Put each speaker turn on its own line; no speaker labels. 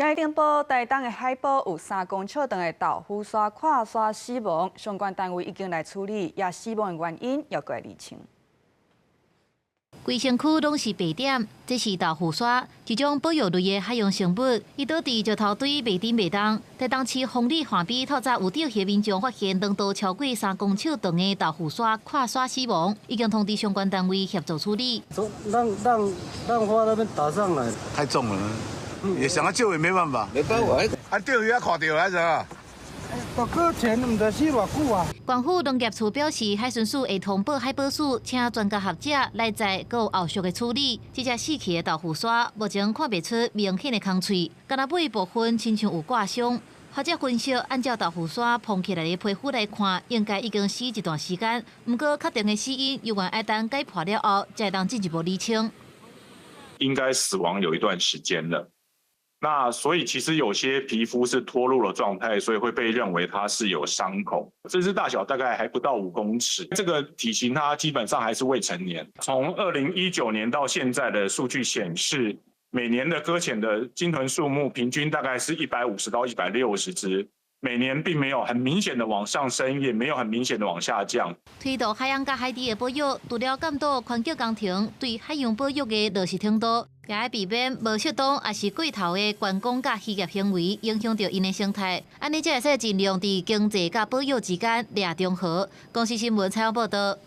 今日頂晡，台東的海埔有3公尺長的豆腐鯊闊鯊死亡，相關單位已經來處理，也死亡的原因猶閣會釐清。
規身軀攏是白點，這是豆腐鯊，一種保育類的海洋生物。伊倒佇石頭堆袂振袂動。台東市豐里岸邊透早有釣魚民眾發現長度超過3公尺長的豆腐鯊闊鯊死亡，已經通知相關單位協助處理。
浪浪浪花那邊打上來，
太重了，也想要救也沒辦法。
沒辦法，
啊釣魚啊看著來著。
大哥錢毋知死偌久啊！
縣府農業處表示，海巡署會通報海保署，請專家學者來在閣有後續的處理。這隻死去的豆腐鯊，目前看袂出明顯的空喙，干焦尾部分親像有割傷。學者分析，按照豆腐鯊膨起來的皮膚來看，應該已經死一段時間。毋過，確定的死因，猶原愛等解剖了後，才會當進一步釐清。
應該死亡有一段時間了。那所以其實有些皮膚是脫落的狀態，所以會被認為它是有傷口。這隻大小大概還不到5公尺，這個體型它基本上還是未成年。從2019年到現在的數據顯示，每年的擱淺的鯨豚數目平均大概是150到160隻。每年並沒有很明顯的往上升，也沒有很明顯的往下降。
推動海洋佮海底的保育，除了監督環境工程對海洋保育的落實程度，也愛避免無適當抑是過頭的觀光佮漁業行為影響著𪜶的生態。按呢才會使盡量佇經濟佮保育之間掠中和。公視新聞採訪報導。